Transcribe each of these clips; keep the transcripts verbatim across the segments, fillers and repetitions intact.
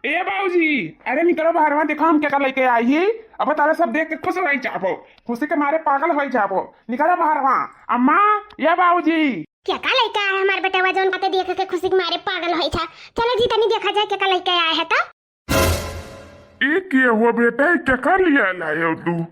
ए बाबूजी, अरे निकरो बहरवा, देखो हम केका लइके आई ही। अब तारा सब देख के खुश होइ जाबो, खुशी के मारे पागल होइ जाबो। निकरो बहरवा। अम्मा, ए बाबूजी। केका लइके आए हमार बेटवा, जौन बाते देख के खुशी के मारे पागल होइ जा। चलो जी, तनी देखा जाए केका लइके आए है तो। ए के हुआ बेटा, ए केका लिया लायो तू?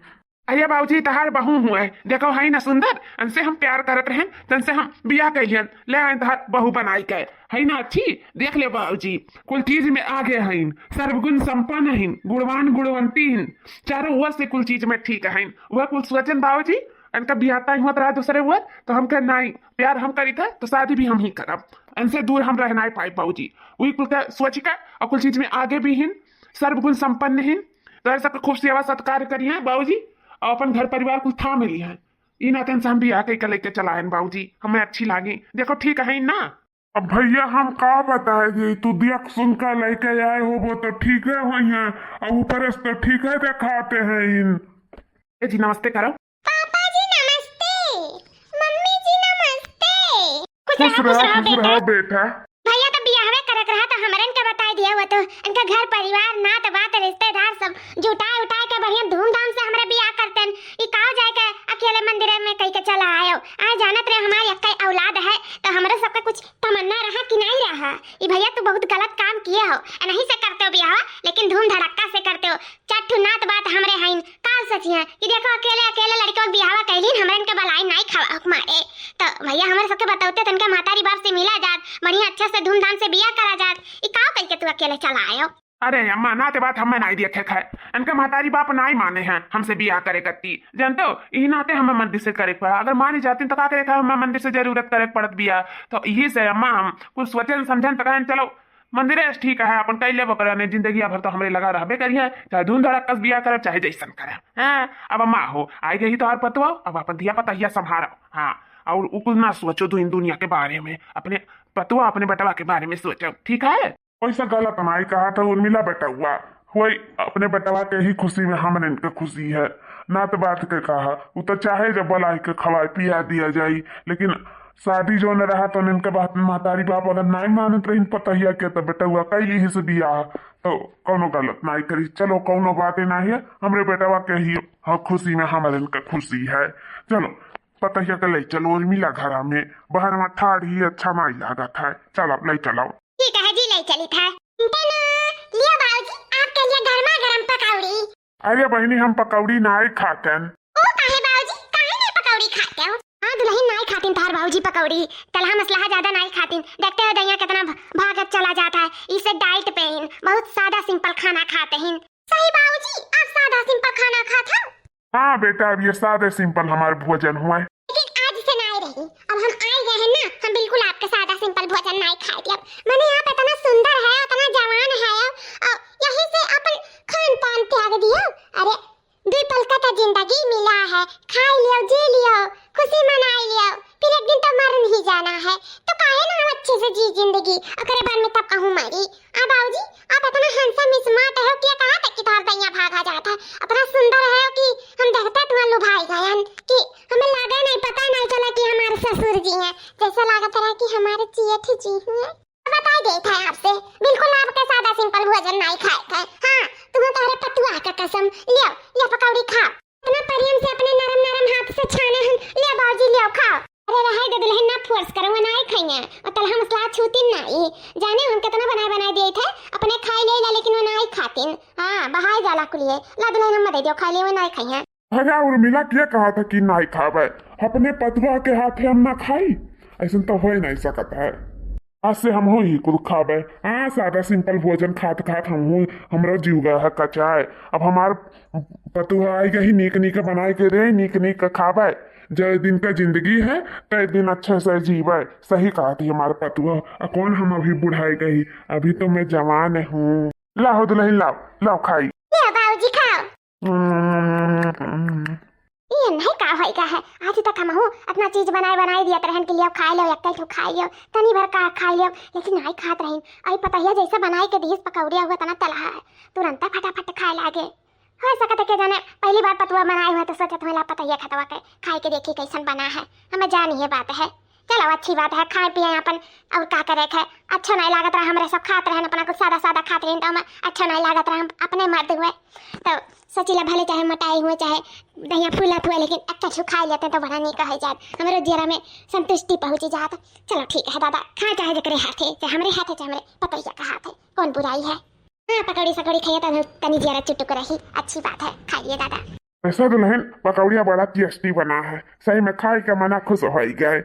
अरे बाबूजी, तहार बहू हुए, देखो है ना सुंदर, इनसे हम प्यार करत रहन, तनसे हम बियाह कइलियन, ले आए तहार बहू बनाई के, है ना अच्छी? देख ले बाबूजी, कुल चीज में आगे हइन, सर्वगुण संपन्न हइन, गुणवान गुणवंती हइन, चारों ओर से कुल चीज में ठीक हइन। वह कुल सोचन बाबूजी, इनका बियाह तय हुआ रहा दूसरे ओर, तो हम कहे नहीं, प्यार हम करी था तो शादी भी हम ही करब, इनसे दूर हम रह नहीं पाई बाबूजी। वही कुल का सोच के और कुल चीज में आगे भी हइन, सर्वगुण संपन्न हइन, तो ऐसा खूब सेवा सत्कार करिए बाबूजी, और अपन घर परिवार कुल थाम लिहे। ई नाते से हम बियाह कइके लइके चलाएन बाबूजी, हमें अच्छी लागी। देखो ठीक है ना? अब भैया हम का बताए जी, तू देख सुन के लइके आए होबो तो ठीक है होई है, और ऊपर से तो ठीक है देखाते हैं इन। ए जी नमस्ते करो। पापा जी नमस्ते, मम्मी जी नमस्ते। खुश खुश रहो, खुश रहो, रहो खुश रहो बेटा। बेटा। भैया तो बियाहवे करक रहा तो हमरन के बताई दिया हुआ तो इनका घर परिवार नात बात रिश्तेदार सब जुटाए उठाए के बढ़िया धूमधाम से हमरा बियाह करतेन। ई काव जाए के अकेले मंदिर में कई के चला आयो। आ जानत रहे हमारी अक्का औलाद है तो हमरो सबके कुछ तमन्ना रहा कि नहीं रहा। ई भैया तू बहुत गलत काम किए हो, नहीं से करते हो बियाह, लेकिन धूम धड़क्का से करते हो। चार ठो नात बात हमरे हइन, का सोचिए कि देखो अकेले अकेले लड़के के बियाह कैलीन, हमरन के बलाई नहीं खवा हक मारे। तो भैया हमरे सबके बतौते तनके महतारी बाप से मिला जात, बढ़िया अच्छे से धूमधाम से बियाह करा जात। ई काव कइके तू अकेले चला आयो? अरे अम्मा, नाते बात हमें नहीं देखे है, इनके महतारी बाप नहीं माने हैं हमसे बियाह करे कत्ती, जानते हो? यही नाते हमें मंदिर से करे पड़ा। अगर मानी जाती तो का करे था, हमें मंदिर से जरूरत करे पड़त बियाह। तो यही से अम्मा हम कुछ सोचन समझन तो कहन चलो मंदिरे से ठीक है, अपन कई लेबो करे, जिंदगी भर तो हमरे लगा रहबे करिए, चाहे धूम धड़क्का से बियाह करे, चाहे जैसन करे। हाँ, अब अम्मा हो, आई गई तोहार पतवा, अब अपन धिया पतहिया संभारो। हाँ, और उ कुल ना सोचो दु-, इन दुनिया के बारे में, अपने पतवा अपने बेटवा के बारे में सोचो, ठीक है? वैसा गलत नाई कहा था उर्मिला बेटवा, वही अपने बेटवा के ही खुशी में हमरन के खुशी है। नात बात के कहा, उ तो चाहे जब बुलाई के खवाए पिया दिया जाई, लेकिन शादी जौन रहा तो इनके बात में महतारी बाप अगर नाई मानत रहिन पतहिया के तो बेटवा कैली ही से बियाह, तो कौनो गलत नाई करी। चलो कौनो बात ही नहीं है, हमरे बेटवा के ही ह-, खुशी में हमरन के खुशी है। चलो पतहिया के ले चलो उर्मिला घरा में, बाहर में ठाड़ ही अच्छा नाई लागत है। चलो ले चलो। ठीक है जी, ले चली था। टेना, लियो बाबूजी, आपके लिए गर्मा गर्म पकौड़ी। अरे बहिनी, हम पकौड़ी नाई खातन। ओ काहे बाबूजी, काहे नहीं पकौड़ी खाते हो? हाँ दुल्हन, नाई खातिन तार बाबूजी पकौड़ी, तलहा मसलहा ज्यादा नाई खातिन। देखते हो दैया कितना भ-, भागत चला जाता है, इसे डाइट पे इन बहुत सादा सिंपल खाना खाते हैं। सही बाबूजी, आप सादा सिंपल खाना खात हो? हाँ बेटा, अब ये सादे सिंपल हमार भोजन हुआ है। लेकिन आज से ना आए रही, अब हम आए गए हैं ना, हम बिल्कुल आपके सादा सिंपल भोजन ना खाए अब। मने आप इतना सुंदर है, इतना जवान है, और यही से अपन खान पान त्याग दियो। अरे, दुई पल का तो जिंदगी मिला है, खाई लियो, जी लियो, खुशी मनाई लियो, फिर एक दिन तो मरन ही जाना है, तो काहे ना हम अच्छे से जी जिंदगी, ओकरे बाद में तब कहूँ मरी। आ बाबूजी, आप इतना handsome smart हो, क्या कहा था कि तोहर दैया भागा जात है? इतना सुंदर हो कि हम देखते तुम्हार लुभाई गयन कि हमें लागे नहीं, पता नहीं चला कि हमारे ससुर जी हैं। जैसे लागत रहा कि हमारे जेठ जी हैं। बताई देत है आपसे, बिल्कुल आपके सादा सिंपल भोजन नहीं खाए थे। हाँ, तुम्हें तोहरे पतुआ का कसम। लियो, लियो पकौड़ी खाओ। इतना प्रेम से अपने नरम नरम हाथ से छाने हन। लियो बाबूजी, लियो खाओ। अरे रहे दे दुल्हन, ना फोर्स करो, वो नाई खाइए। और तलहा मसला छूती नाई। जाने हम कितना बनाए बनाए दिए थे, अपने खाए ले ला, लेकिन वो नाई खातिन। हाँ, बहाए जाला कुलिए। ला दुल्हन, हम दे दियो, खाए ले, वो नाई खाइए। भगा उर्मिला, क्या कहा था कि नाई खावे? अपने पतुआ के हाथे हम ना खाई, ऐसन तो हो ही नहीं सकत है। आज से हम हो ही कुल खाबे। हाँ, सादा सिंपल भोजन खात खात हम हो, हमरो जीव गया है कचाए। अब हमार पतुआ आई गई, नीक नीक बनाए के दे, नीक नीक खाबे। जय दिन का जिंदगी है, तय दिन अच्छे से जीवे। सही कहा थी हमार पतुआ। आ कौन हम अभी बुढ़ाई गई, अभी तो मैं जवान हूँ। लाओ दुल्हन, लाओ, लाओ खाई। ले बाबूजी खाओ। हम्म। ये नहीं का होई का है, आज तक हम हूँ इतना चीज बनाए बनाए दिया तरहन के लिए, खाए लो, एक ठो खाए लो, तनी भर का खाए लो, लेकिन नहीं खात रही। आई पतहिया जैसे बनाए के दीस पकौड़िया हुआ तना तलहा है, तुरंत फटाफट खाए लागे। हो सकत है के जाने पहली बार पतुआ बनाए हुआ तो सोचत हुए ला पतहिया खतवा के खाए के देखी कैसन बना है, हमें जान ये बात है। चलो, अच्छी बात है, खाए पिए अपन, और का करे के है। अच्छा नहीं लागत रहा, हमरे सब खात रहन अपना कुछ सादा सादा खात रहन, तो हम अच्छा नहीं लागत रहा, हम अपने मर्द हुए। तो सोचिला भले चाहे मोटाई हुए, चाहे दहिया फूलत हुए, लेकिन अच्छा छू खाए लेते तो बड़ा नीक हो जात, हमरो जियरा में संतुष्टि पहुँच जात। चलो ठीक है दादा, खाए चाहे जकरे हाथे, चाहे हमरे हाथे, चाहे हमरे पतैया का हाथे, कौन बुराई है। हाँ, पकौड़ी सकौड़ी खाइए तो तनी जियरा चुटुक रही, अच्छी बात है, खाइए दादा। वैसे दुल्हन, पकौड़िया बड़ा टेस्टी बना है, सही में खाए के मना खुश हो गए।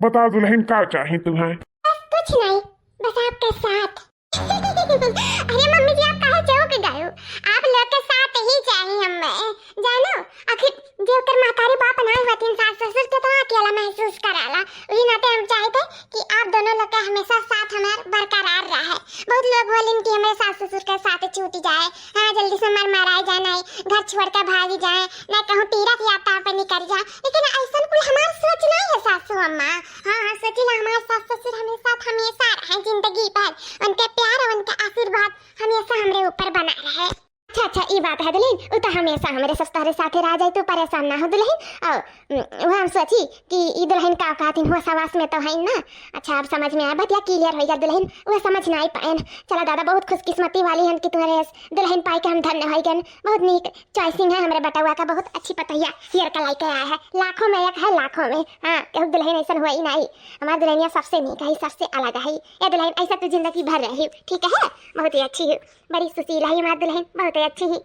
बताओ दुल्हन, का चाही तुम्हें? बस कुछ नहीं, बस आपके साथ। अरे मम्मी जी, आप काहे चौंक गए हो? आप लोग के साथ ही चाही हमें, जानो। आखिर जे ओकर महतारी बाप ना होतिन, सास ससुर, कितना अकेला महसूस कराला। वही नाते हम चाहते कि आप दोनों लोग के हमेशा साथ हमार बरकरार रहे। बहुत लोग बोलिन कि हमरे सास ससुर के साथ छूट जाए, हाँ, जल्दी से मर मराए जाए, नहीं घर छोड़ के भाग जाए, नहीं कहूँ तीर्थ यात्रा पे निकल जाए, लेकिन ऐसन कुल हमार सोच नहीं है सासू अम्मा। हाँ, हाँ, सोचिला हमार सास ससुर हमेशा, हमेशा रहे जिंदगी भर, उनके प्यार और उनके आशीर्वाद हमेशा हमरे ऊपर बना रहे। अच्छा, अच्छा, ई बात है दुल्हन, उ तो हमेशा हमरे सब तोहरे साथे रह जाई, तू परेशान ना हो दुल्हन। और, उम, वो हम सोची कि ई दुल्हन का कहती हुआ सवास में तो है ना। अच्छा, अब समझ में आया, बतिया क्लियर हो गया दुल्हन, वो समझ ना आई पाएन। चला दादा, बहुत खुशकिस्मती वाली हन कि तुम्हारे दुल्हन पाई के हम धन्य हो गए। बहुत नीक चॉइसिंग है हमरे बटुआ का, बहुत अच्छी पतैया हेयर का लाइके आया है, लाखों में एक है, लाखों में। हाँ, केहू दुल्हन ऐसन हुआ ही नहीं, हमार दुल्हनिया सबसे नीक है, सबसे अलग है। ये दुल्हन ऐसा तो जिंदगी भर रही, ठीक है, बहुत ही अच्छी है। बड़ी सुशील है हमार दुल्हन, बहुत ही अच्छी ही।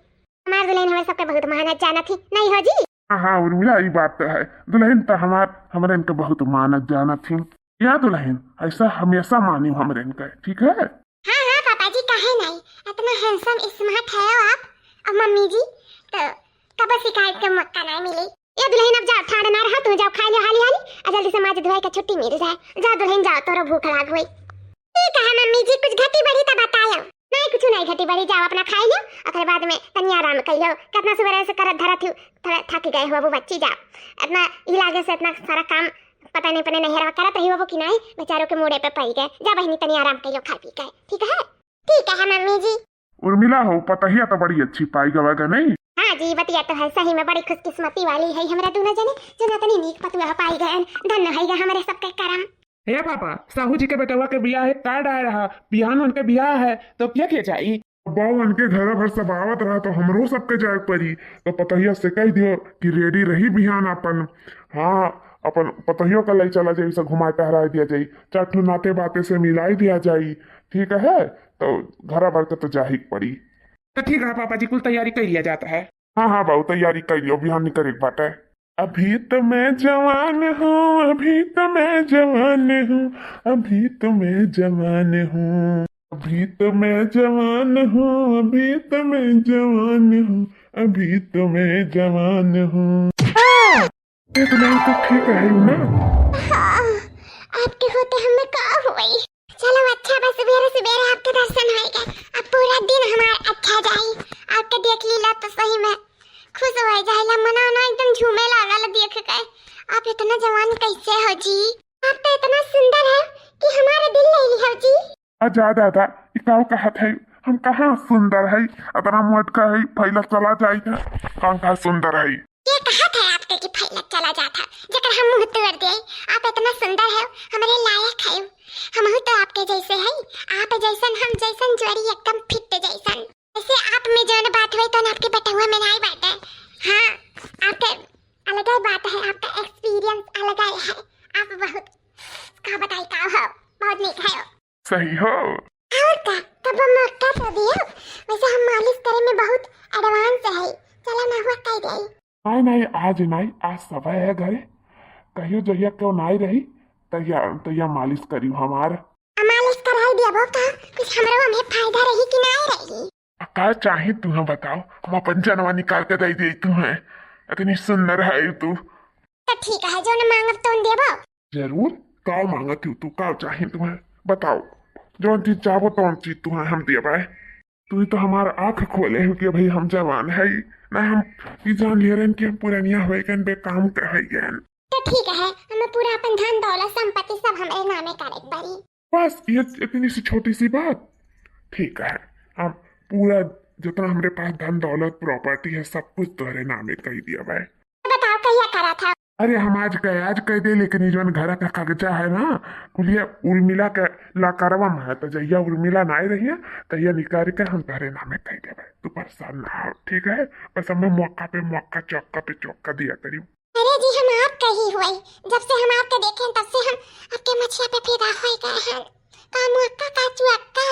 हमार दुल्हन हमारे सबके बहुत मानत जानत ही, नहीं हो जी? हाँ, हाँ, उर्मिला, ई बात तो है। दुल्हन तो हमार, हमरे इनके बहुत मानत जानत ही। या दुल्हन, ऐसा हमेशा मानियो हमरे इनके, ठीक है? हाँ, हाँ, पापा जी, काहे नहीं? इतना handsome, smart है आप। और मम्मी जी, तो कब शिकायत का मौका नहीं मिले। ये दुल्हन, अब जाओ, ठाड़ ना रहा, तू जाओ, खाई लो हाली हाली, और जल्दी से माज धोए के छुट्टी मिल जाए। जाओ दुल्हन, जाओ, तोरो भूख लाग होई। ठीक है मम्मी जी, कुछ घटी बढ़ी तो बतायो। नहीं, कुछ नहीं घटी बढ़ी, जाओ अपना खाई लो, ओकरे बाद में तनी आराम कर लो। कितना सुबह से करत धरत हो, थोड़ा थक गए हो वो बच्ची, जाओ। इतना इलागे से इतना सारा काम पता नहीं अपने नैहरवा करत रही हो कि नहीं, बेचारों के मूड़े पे पई गए। जा बहिनी, तनी आराम कर लो खा पी के, ठीक है? ठीक है मम्मी जी। उर्मिला हो, पतहिया तो बड़ी अच्छी पाई गवा गा नहीं? हाँ जी, बतिया तो है, सही में बड़ी खुशकिस्मती वाली है हमरा दोनों जने, जो इतनी नीक पतुआ पाई गए। धन्य है गा हमरे सबके करम। हे पापा, साहू जी के बेटवा के बियाह है, कार्ड आए रहा, बिहान उनके बियाह है, तो क्या किया जाई? बाऊ, उनके घर भर सब आवत रहा, तो हमरो सबके जाए पड़ी। तो पतहिया से कह दियो कि ready रही बिहान अपन। हाँ, अपन पतहियो का ले चला जाई, से घुमा टहराए दिया जाई, चार ठो नाते बाते से मिलाई दिया जाई, ठीक है? तो घर भर के तो जाही के पड़ी। तो ठीक है पापा जी, कुल तैयारी कर लिया जाता है। हाँ, हाँ बाऊ, तैयारी कर लियो, बिहान निकले के बाटे। अभी तो मैं जवान हूँ, अभी तो मैं जवान हूँ, अभी तो मैं जवान हूँ, अभी तो मैं जवान हूँ, अभी तो मैं जवान हूँ, अभी तो मैं जवान हूँ। ए, तो नहीं तो ठीक है ना? हाँ, आपके होते हमें का हुई? चलो अच्छा, बस सुबेरे सुबेरे आपके दर्शन होइगा, अब पूरा दिन हमार अच्छा जाई। आपके देख लीला तो सही में खुश हो जाइला, मना ना एकदम झूमे लागल देख के। आप इतना जवान कैसे हो जी? आप तो इतना सुंदर है कि हमारे दिल ले ली हो जी। आ जा दादा, ई का कहत है? हम कहाँ सुंदर है? अतना मोटका है, फैला चला जाई है। कहाँ कहाँ सुंदर है? ये कहत है आपके कि फैलत चला जात है, जेकर हम मुंह तोड़ दे। आप इतना सुंदर है, हमरे लायक है, हमहू तो आपके जैसे है। आप जैसन हम जैसन जोड़ी एकदम फिट जैसन। ऐसे आप में जौन बात हुई तो आपके बटुआ में नहीं बाटे। हाँ, आपके अलग ही बात है, आपका experience अलग ही है। आप बहुत, का बताई का हो, बहुत नीक है। सही हो। और का, तब मौका तो दियो। वैसे हम मालिश करे में बहुत advance है। चला ना हुआ कह दे। नहीं, नहीं, आज नहीं, आज समय है घरे। कहियो जहिया क्यों नहीं रही, तहिया, तहिया मालिश करियो हमार। आ मालिश कराई दिया वो का, कुछ हमरो हमें फायदा रही कि नहीं रही? आ का चाही तुम्हें बताओ, हम अपन जनवा निकाल के दे दे तुम्हें। इतनी सुंदर है तू। तो ठीक है, जो न मांगब तो देबो। जरूर, का मांगत हो तू, का चाही तुम्हें? बताओ, जौन चीज चाहबो तौन चीज तुम्हें हम देबे। तू ही तो हमार आँख खोले हो कि भाई हम जवान है, ना हम ई जान लिए रहन कि हम पुरनिया हो गए, बेकाम के हो गए। तो ठीक है, हमें पूरा अपन धन दौलत संपत्ति सब हमारे नामे करे के पड़ी। बस ये इतनी सी छोटी सी बात, ठीक है, हम पूरा जितना हमरे पास धन दौलत प्रॉपर्टी है सब कुछ तोहरे नामे कर दिया भाई। तो बताओ कहिया करा था? अरे हम आज कह, आज कह दे, लेकिन ई जौन घर का कागजा है ना, कुलिया उर्मिला के लकड़वा में है, तो जहिया उर्मिला नाई रही है, तहिया निकाल के हम तोहरे नामे कह देबे। तू परेशान ना हो, ठीक है? बस हमें मौका पे मौका, चौका पे चौका दिया करी। अरे जी, हम आपका ही हुए, जब से हम आपके देखे हैं, तब से हम आपके मछिया पे फिदा हो गए हैं। का मुअक्का, का चुअक्का,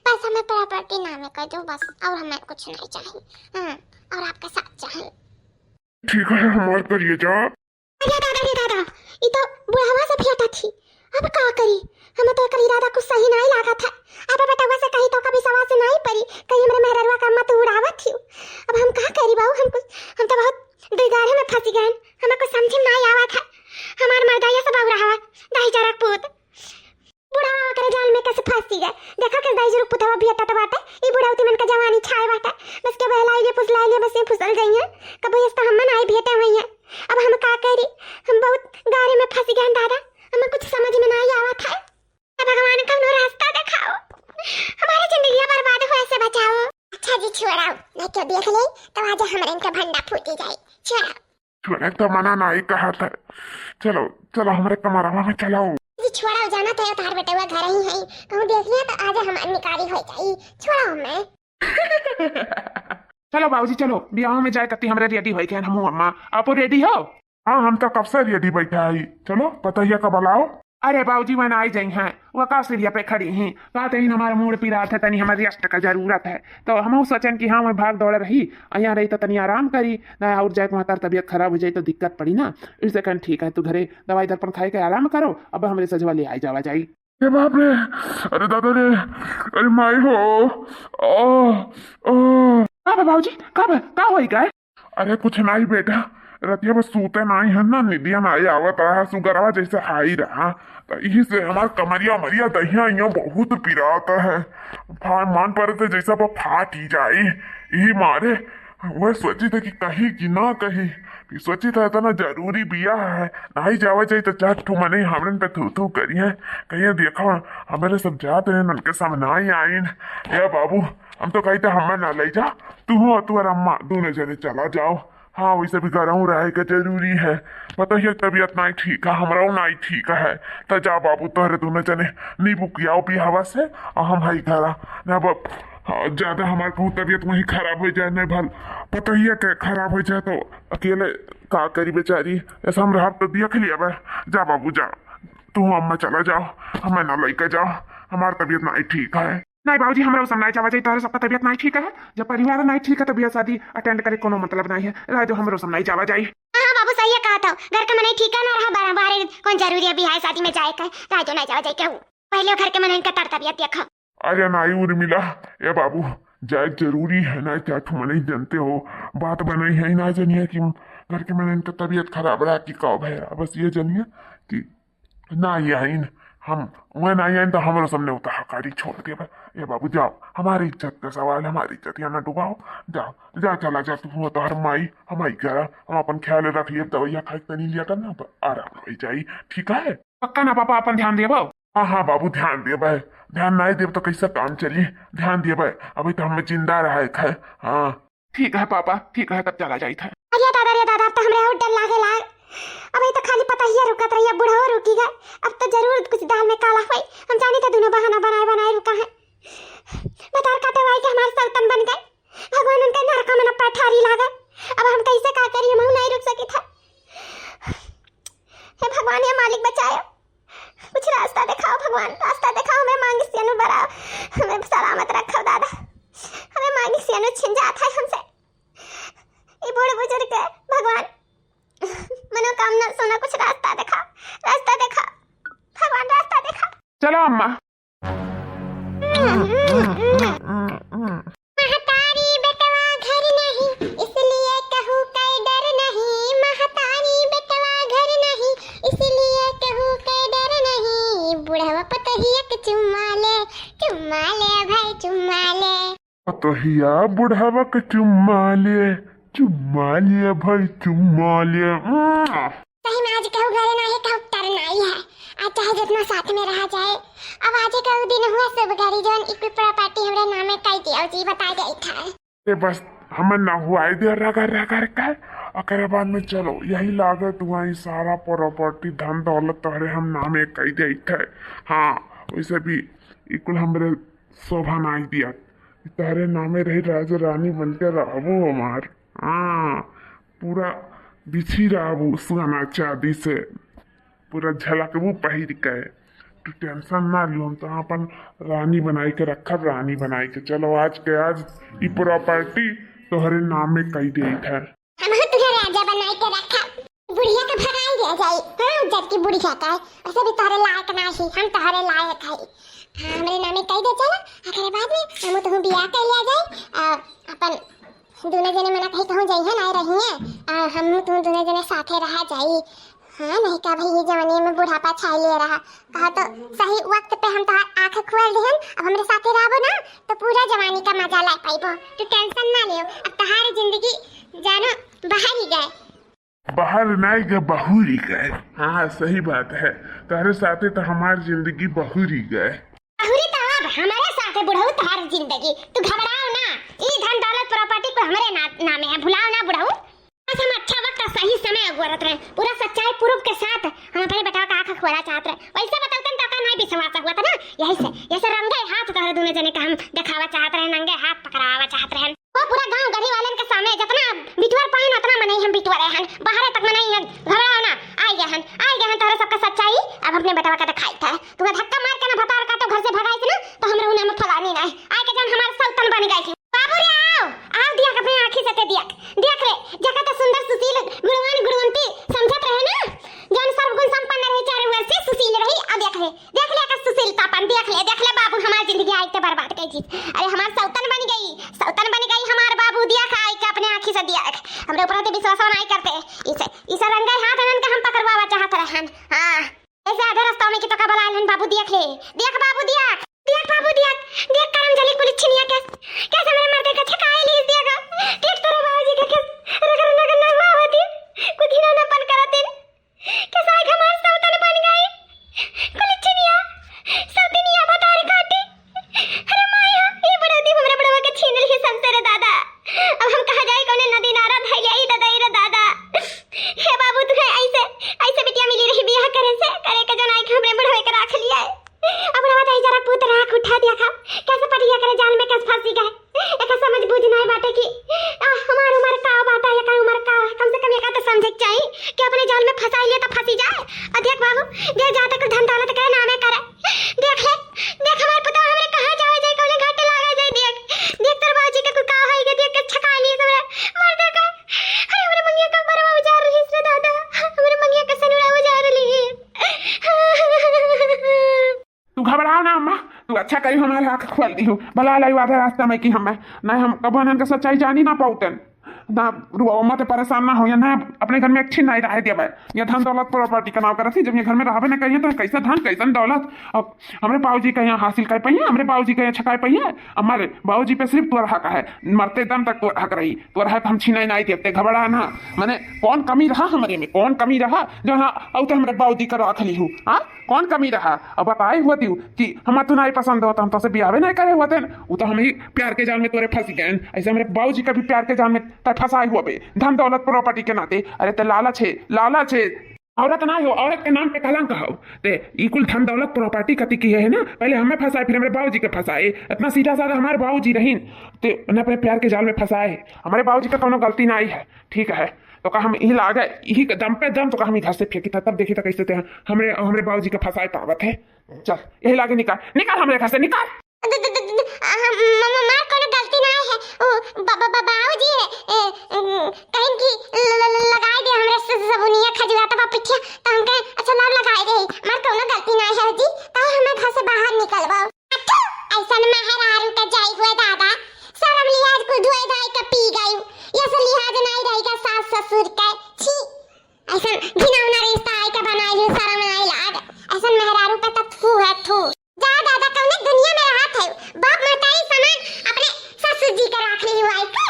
बस हमें प्रॉपर्टी नामे कर दो बस, और हमें कुछ नहीं चाहिए। हाँ, और आपका साथ चाहिए। ठीक है हमार करेजा। अरे दादा रे दादा, ई तो बुढ़वा से भेंटा थी, अब का करी? हम तो एकर इरादा कुछ सही नहीं लागत है। अब बेटवा से कही तो कभी सवा से नहीं परी, कहीं हमरे मेहररुआ का मत उड़ावत थी। अब हम का करी बाबू, हम कुछ, हम तो बहुत दुइगारे में फंसी गए, हमें कुछ समझ में नहीं आवत है। हमार मर्दाइया सब बउरा हवा, दही जरा पूत। बुढ़वा ओकरे जाल में कैसे फंसी गए। देखा के दाई जुरुक पुतवा भेटत बाटे, ई बुढ़ौती मन का जवानी छाए बाटे। बस के बहलाई ले, फुसलाई ले, बस ये फुसल गई है। कबो यस तो हम मन आई भेटे हुई है। अब हम का करी, हम बहुत गारे में फंस गए दादा, हमें कुछ समझ में नहीं आवत है। अब भगवान कौनो रास्ता दिखाओ, हमारे जिंदगी बर्बाद हुए से बचाओ। अच्छा जी छोड़ाओ, नहीं तो देख ले तो आज हमरे इनका भंडा फूटी जाए। छोड़ाओ। छोड़े तो मना नहीं कहा था। चलो, चलो हमरे कमरवा में चलो। जी छोड़ाओ, जाना तो है, तार बेटवा घर ही है, कहूँ देख लिया तो आज हमार निकारी हो जाई। छोड़ाओ मैं। चलो बाबूजी, चलो बियाह में जाए तती हमरे रेडी होई गए हमहू अम्मा। आपो रेडी हो? हाँ, हम तो कब से रेडी बैठा है। चलो पतोहिया का बुलाओ। अरे बाबूजी, वह ना आई जाई हैं, वह का सीढ़िया पे खड़ी हैं। कहते ही हमारा मूड पिरात है, तनी हमारे रेस्ट का जरूरत है। तो हम सोचन कि हाँ, मैं भाग दौड़ रही, और यहाँ रही तो तनी आराम करी ना, और जाए वहाँ तार तबीयत खराब हो जाए तो दिक्कत पड़ी ना। इससे कहन ठीक है, तू घरे दवाई दर्पण खाए के आराम करो, अब हमरे सजवा ले आई जावा जाई। ए बाप रे, अरे दादा रे, अरे माई हो, ओ, ओ। का बा बाबूजी, का बा, का होई गए? अरे कुछ नहीं बेटा, रतिया बस सूते नहीं है ना, निदिया नहीं आवत रहा, सुगरवा जैसे हाई रहा, तो यही से हमार कमरिया मरिया दहिया इया बहुत पिरात है। फा-, मान पड़े तो जैसा बा फाट ही जाए, यही मारे वह सोची था कि कही कि ना कही, फिर सोची था इतना जरूरी बियाह है, नहीं जावा जाए तो चार ठो मने हमरन पे थू थू करिए, कहिए देखो हमरे सब जात रहे, उनके सामने आई आइन। ए बाबू, हम तो कही था हमें ना ले जा, तू हो तू और अम्मा दोनों जने चला जाओ। हाँ, वैसे भी घरहूँ रहे के जरूरी है। पतोहिया तबीयत नहीं ठीक है, हमराओ नहीं ठीक है। तो जा बाबू, तोहरे दोनों जने नींबू पियाओ पियावा से, और हम हई घरा। ना बाप, हाँ, ज्यादा हमार कहूँ तबीयत वहीं खराब हो जाए, नहीं भल पतोहिया के खराब हो जाए तो अकेले का करी बेचारी। ऐसा हम रहब तो देख लिया बा। जा बाबू जा, तू अम्मा चला जाओ, हमें ना लेके जाओ, हमार तबीयत नहीं ठीक है। नहीं बाबूजी, हमरो सब नहीं जावा जाई, तोहरे सबका तबीयत नहीं ठीक है। जब परिवार नहीं ठीक है तो बियाह शादी अटेंड करे कोनो मतलब नहीं है। रह जो, हमरो सब नहीं जावा जाई। हाँ, हाँ बाबू, सही है कहा था, घर के मनई ठीक है ना रहा, बाहर, बाहर कौन जरूरी है बियाह शादी में जाए का, रह जो, नहीं जावा जाई केहू, पहले घर के मनई का तर तबीयत देखा। अरे नहीं उर्मिला, ए बाबू, जाए जरूरी है ना, चार ठो मनई जानते हो, बात बनाई है ना, जानिए कि घर के मनई का तबीयत खराब रहा कि का भया, बस ये जानिए कि ना आइन, हम वह ना आइन तो हमरो सामने उता हकारी छोड़ देबे। ए बाबू जाओ, हमारी इज्जत का सवाल, हमारी इज्जत यहाँ ना डुबाओ। जाओ, जा, चला जा, तू हो तोहर माई, हमारी करा, हम अपन ख्याल रख लिए, दवाइया खाए तनी लिया कर ना, तो आराम हो जाई, ठीक है? पक्का ना पापा, अपन ध्यान देबो? हाँ, हाँ बाबू, ध्यान देबे, ध्यान नहीं देब तो कैसे काम चली? ध्यान देबे, अभी तो हमें जिंदा रहे है। हाँ। ठीक है पापा, ठीक है, तब चला जाइत है। अरे दादा रे दादा, अब तो हमरे और डर लागे लाग। अब ये तो खाली पतोहिया रुकत रही, अब बुढ़वा रुकी गए। अब तो जरूर कुछ दाल में काला होई। हम जानी तो दोनों बहाना बनाए बनाए रुका है। भतार काटे वाई के हमारे सौतन बन गए। भगवान उनके नरका में न पठारी लागे। अब हम कैसे का करी, हम नहीं रुक सकी था। हे भगवान, हे मालिक बचाओ, कुछ रास्ता दिखाओ भगवान, रास्ता दिखाओ, हमें मांग सियानु बराओ, हमें सलामत रखो दादा, हमें मांग सियानु छिन जात है हमसे। ये बूढ़ बुजुर्ग के भगवान मनोकामना सुना, कुछ रास्ता दिखाओ, रास्ता दिखाओ भगवान, रास्ता दिखाओ। चलो अम्मा। महतारी बेटवा घर नहीं, इसलिए कहू के डर नहीं। महतारी बेटवा घर नहीं, इसलिए कहू के डर नहीं। बुढ़वा पतोहिया के चुम्मा ले, चुम्मा ले भाई, चुम्मा ले। पतोहिया बुढ़वा के चुम्मा ले, चुम्मा ले भाई, चुम्मा ले। उम्म। सही में आज कहू घरे नाही, कहू तर नाही है। आज चाहे जितना साथ में रहा जाए, अब आज कहू दिन हुआ शुभ घड़ी, जौन इक्वी प्रॉपर्टी हमरे नामे कई दियो जी, बता जाई था। ए बस, हमें ना हुआ दे रगड़ रगड़ के, ओकरे बाद में चलो, यही लागत हुआ, ई सारा property, धन दौलत तोहरे हम नामे कई देइत है। हाँ, वैसे भी ई कुल हमरे शोभा नाई दिया। ई तोहरे नामे रही, राजा रानी बन के रहबू हमार। हाँ, पूरा बिछी रहबू सोना चांदी से, पूरा झलकबू पहिर के। तू tension ना लियो, हम तो अपन रानी बनाई के रखब, रानी बनाई के। चलो, आज के आज ई property तोहरे नामे कई देइत है। हम तुहे राजा बनाई के रखब। बुढ़िया के भगाई दिया जाई। हाँ, जबकि बुढ़िया का है, वैसे भी तोहरे लायक ना ही, हम तोहरे लायक है। हाँ, हमरे नामे कई दे चला, ओकरे बाद में हम तुहू बियाह कर लिया जाई। आ, अपन दोनों जने मना कहीं कहूँ जइहे ना रहिए, आ, हम तुहू दोनों जने साथे रहा जाई। हाँ, नहीं का भाई, ये जवानी में बुढ़ापा छाई ले रहा। कहा तो सही वक्त पे हम तोहार आँख खोल दिहन, अब हमरे साथे रहबो ना तो पूरा जवानी का मजा ला पाइबो। तू tension ना लियो, अब तोहार जिंदगी जानो बहारी गए। बहार नाई गए, बहुरी गए। हाँ, सही बात है, तोहरे साथे तो हमार जिंदगी बहुरी गए। बहुरी तो अब हमारे साथे बुढ़ऊ तोहार जिंदगी, तू घबराओ ना, ई धन दौलत property को हमरे ना, नामे है, भुलाओ ना बुढ़ऊ। आज हम अच्छा वक्त और सही समय अगोरत रहे, पूरा सच्चाई proof के साथ हम अपने बेटा का आँख खोला चाहत रहे। वैसे बताओ तन तो का नहीं विश्वास हुआ था ना, यही से, यही से रंगे हाथ तोहरे दोनों जने का हम दिखावा चाहत रहे, नंगे हाथ पकड़ावा चाहत रहे। वो पूरा गांव गढ़ी वालन के सामने जितना बिटुअर पाइन उतना मनई हम बिटुअरे हन, बाहरे तक मनई हन, घबराओ ना, आइ गए हन, आइ गए हन तोहरे सबका सच्चाई। अब अपने बेटवा का दिखाई था, तुम्हें धक्का मार के ना भतार काटो घर से भगाई से ना, तो हम रहू ना हम फलानी ना, आइ के जौन हमार सौतन बन गई थी। बाबू रे आओ, आओ दिया अपने आँखी से ते दिया, देख रे, जका तो सुंदर सुशील गुणवान गुणवंती समझत रहे ना, जौन सर्वगुण संपन्न रहे चारों ओर से सुशील रही, आ देख रे, देख ले एकर सुशीलतापन, देख ले, देख ले बाबू, हमार जिंदगी आइ के बर्बाद कइ दी। अरे हमार सौतन बन गई, सौतन बन गई हमार बाबू, देख आइ के अपने आँखी से देख। हमरे ऊपर तो विश्वास नहीं करते। इसे, इसे रंगे हाथ इनन के हम पकड़वावा चाहत रहन। हाँ, ऐसे आधे रास्ता में की तो का बलायल हन बाबू, देख ले, देख बाबू, देख, देख बाबू, देख, देख करम जली कुलिच्छिनिया के, कैसे मेरे मर्दे का छकाए लीस देगा। देख तोरे बाबूजी के, कैसे रगड़ रगड़ ना हुआ होती, कुछ घिनौनापन करतिन। कसाई हमार सौतन बन गई। कुलिच्छिनिया, सौतनिया भतार काटे। अरे माया, ई बुढ़ौती हमरे बुढ़वा के छीन ली सबसे रे दादा। अब हम कहाँ जाई, कौने नदी नारा धइले आई दादा, ई रे दादा। हे बाबू, तू है ऐसे, ऐसे बिटिया मिली रही बियाह करे से, करे के जनाई के हमरे बुढ़वे के राख लिया है। अब बुढ़वा दाई जरा पूत राख उठा दिया खा, कैसे पटिया करे जाल में कैसे फंसी गए। एका समझ बूझ नाई बाटे कि, आ, हमार उमर का बाटे, एका उमर का, कम से कम एका तो समझे के चाही कि अपने जाल में फंसाई ले तो फंसी जाए। और देख बाबू, देख जाते कुल धन दौलत के नामे करे। देख ले, देख हमार पुतवा हमरे कहाँ जावे जाए, कौने घाटे लागे जाए, देख, देख तोर बाबूजी के कुल का होई के, देख के छकाई ली हमरे, मर दे का। अरे हमरे मंगिया का बरवा उजार रही रे दादा, हमरे मंगिया का सनुरा उजार रही। तू घबराओ ना अम्मा, तू अच्छा करी हमार आँख खोल दिहू। भला लाई आधा रास्ता में कि हमें, नहीं हम कबो इनन के सच्चाई जानी ना पाउतन। ना रुआ अम्मा, ते परेशान ना हो, या ना अपने घर में एक छिन नहीं रहे देवे। ये धन दौलत property का नाम करत ही, जब ये घर में रहबे ना करिए तो कैसे धन, कैसन दौलत? अब हमरे बाबूजी का यहाँ हासिल कर पाइए, हमरे बाबूजी का यहाँ छकाए पाइए। हमारे बाबूजी पे सिर्फ तोर हक है, मरते दम तक तोर हक रही, तोर हक हम छिनाई नहीं देते, घबरा ना। माने कौन कमी रहा हमरे में, कौन कमी रहा जो हाँ, औ तो हमरे बाबूजी का रख ली हूँ, हाँ? कौन कमी रहा? अब बताए हुआ दियो कि हमार तो नहीं पसंद होता, हम तो से बियाहे नहीं करे हुआ थे, वो तो हम ही प्यार के जाल में तोरे फंस गए। ऐसे हमरे बाबूजी का भी प्यार के जाल में तय फंसाए हुआ बे, धन दौलत property के नाते। अरे ते लालच है, लालच है। औरत ना हो, औरत के नाम पे कलंक हो। ते ई कुल धन दौलत property कति की है ना, पहले हमें फंसाए, फिर हमरे बाबूजी के फंसाए। इतना सीधा साधा हमारे बाबूजी रहीन, ते उन्हें अपने प्यार के जाल में फंसाए। हमारे बाबूजी का कोनो गलती ना आई है, ठीक है। तो का हम यही लागे, यही के दम पे दम, तो का हम ही घर से फेंकी था, तब देखी था कैसे ते हमरे, हमरे बाबूजी के फंसाए पावत है। चल, यही लागे निकाल, निकाल हमरे घर से, निकाल। द-, द-, द-, द-, आ, हम, म-, म-, मार कोनो गलती ना है। ओ, ब-, ब-, ब-, बाबूजी है, ए, ए, कहीं की ल-, ल-, ल-, लगाए दे हमरे स-, सबुनिया खजुआ तबा पिठिया, तो हम कहे, "अच्छा, लाव लगाए दे, मार कोनो गलती ना है जी, काहे हमें घर से बाहर निकलवाओ?" अथु, ऐसन मेहरारू का जाई हुए दादा, शर्म लिहाज कुल धोए धाए के पी गई, ये से लिहाज नहीं रहेगा सास ससुर के, छी। ऐसन घिनौना रिश्ता आइ के बनाइल है, शर्म नाई लाग। ऐसन मेहरारू पे तो थू है, थू। जा दादा, कौने दुनिया में रहत है? बाप महतारी समान अपने ससुर जी के राख ली हुआ है के?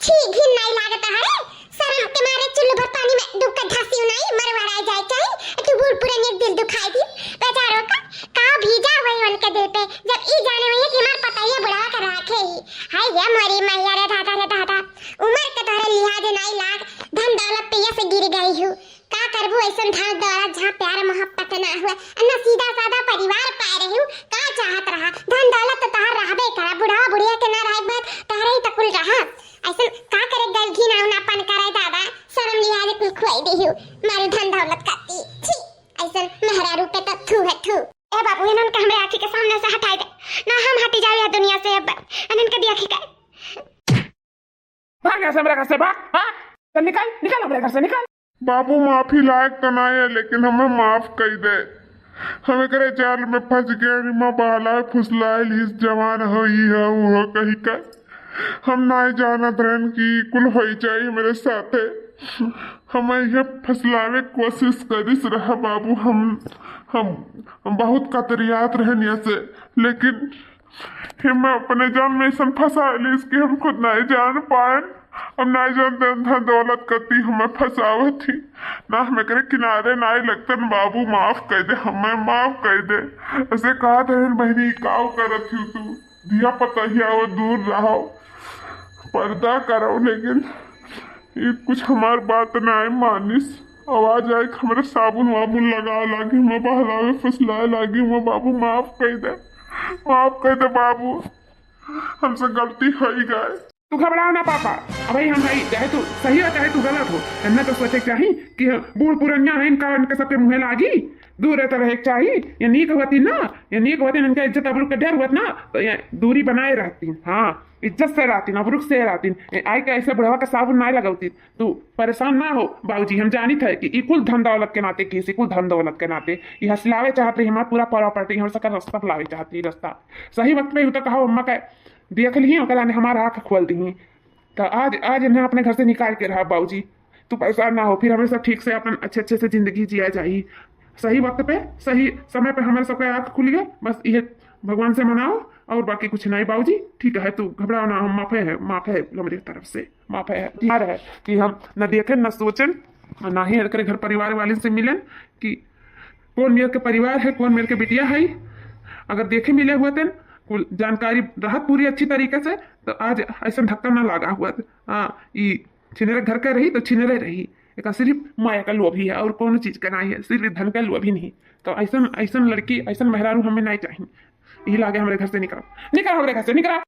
छी, घिन नाई लागत है रे? शर्म के मारे चुल्लू भर पानी में डूब के धसी नाई, मरवराए जाए चाही। तू बूढ़ पुरानी एक दिल दुखाई दी। बेचारों का, का भीजा हुई उनके दिल पे, जब ई जाने हुई कि हमार पतैया बुढ़वा के राखे ही। हाय रे मोरी मैया रे दादा रे दादा, उमर के तोहरे लिहाज नाई लाग। धन दौलत पे यस गिर गई हूँ। का करबू ऐसन धन दौलत जहाँ प्यार मोहब्बत ना हुए, न सीधा साधा परिवार पाए रही हूँ। का चाहत रहा? धन दौलत तो तहार रहबे करा, बुढ़वा बुढ़िया के ना रहे बाद तहरे ही तो कुल रहा। ऐसन का करे गलघी ना उनापन करे दादा, शर्म लिहाज कुल खुआई दे हूँ। मारू धन दौलत करती, छी, ऐसन मेहरारू पे तो थू है थू। ए बाबू, इन्हन के हमरे आँखी के सामने से हटाई दे, ना हम हटी जाओ यह दुनिया से अब। इन्हन के देखी का भाग यहाँ से, मेरे घर से भाग। हाँ, चल निकल, निकल हमारे घर से, निकल। बाबू माफी लायक तो ना है, लेकिन हमें माफ कर दे। हम एकरे जाल में फंस गए, माँ बहलाए फुसलाए लीस, जवान हो ई हो, ऊ हो कही का। हम ना जानत रहन कि कुल होई जाई मेरे साथे। हमें यह फसलावे कोशिश करिस रहा बाबू। हम हम बहुत कतरियात रहन यहाँ से, लेकिन हिम्मे अपने जाल में ऐसन फंसा लीस कि हम खुद नाई जान पाएन। हम नाई जानते धन दौलत कती हमें फंसावत ही। ना हम एकरे किनारे नाई लगतन बाबू, माफ कर दे, हमें माफ कर दे। ऐसे कहा था बहनी, काव करत ही तू? धिया पतहिया वो दूर रहो, पर्दा करो, लेकिन ये कुछ हमार बात नाई मानिस। आवाज आए कि हमरा साबुन वाबुन लगावे लागी, हमें बहलावे फुसलाए लागी। हमें बाबू माफ कर दे, माफ कर दे बाबू, हमसे गलती हो ही गए। तू घबराओ ना पापा, अबे हम हई, चाहे तू सही हो चाहे तू गलत हो, इन्हें तो सोचे के चाही कि हम बूढ़ पुरनिया हैं, इनका इनके सबके मुँहे लागी, दूर रहते रहे के चाही। ये नीक होती ना, ये नीक होती, इनका इज्जत आबरू के डर होत ना, तो ये दूरी बनाए रहती। हाँ, इज्जत से रहती, आबरू से रहती। ए, आई के ऐसे बुढ़वा के साबुन नाई लगौती। तू परेशान ना हो बाबूजी, हम जानित है कि ई कुल धन दौलत के नाते की, ई कुल धन दौलत के नाते ई हसलावे चाहत रही हमार पूरा प्रॉपर्टी, हम सकर रास्ता लावे चाहत रही, रास्ता। सही वक्त पे उ तो कहा अम्मा का देख ली, ओकरा ने हमार आँख खोल दी। तो आज, आज इन्हें अपने घर से निकाल के रहा बाबूजी। तू परेशान ना हो, फिर हमें सब ठीक से अपन अच्छे अच्छे से जिंदगी जिया जाई। सही वक्त पे, सही समय पे हमारे सबके आँख खुल गए। बस ये भगवान से मनाओ और बाकी कुछ नहीं बाबूजी। ठीक है, तू घबराओ ना, हम माफे है, माफ है हमरे तरफ से, माफ है। ध्यान रहे कि हम न देखें, न सोचें, ना ही एकरे घर परिवार वाले से मिलें कि कौन मेर के परिवार है, कौन मेर के बिटिया है। अगर देखे मिले हुए थे, कुल जानकारी रहत पूरी अच्छी तरीके से, तो आज ऐसा धक्का ना लगा हुआ। हाँ, ई छिनरे घर का रही तो छिनरे रही। एका सिर्फ माया का लोभी है और कोनो चीज का नहीं है, सिर्फ धन का लोभी नहीं। तो ऐसन, ऐसन लड़की, ऐसन मेहरारू हमें नहीं चाहिए। यही लागे हमरे घर से निकल, निकल हमरे घर से, निकल।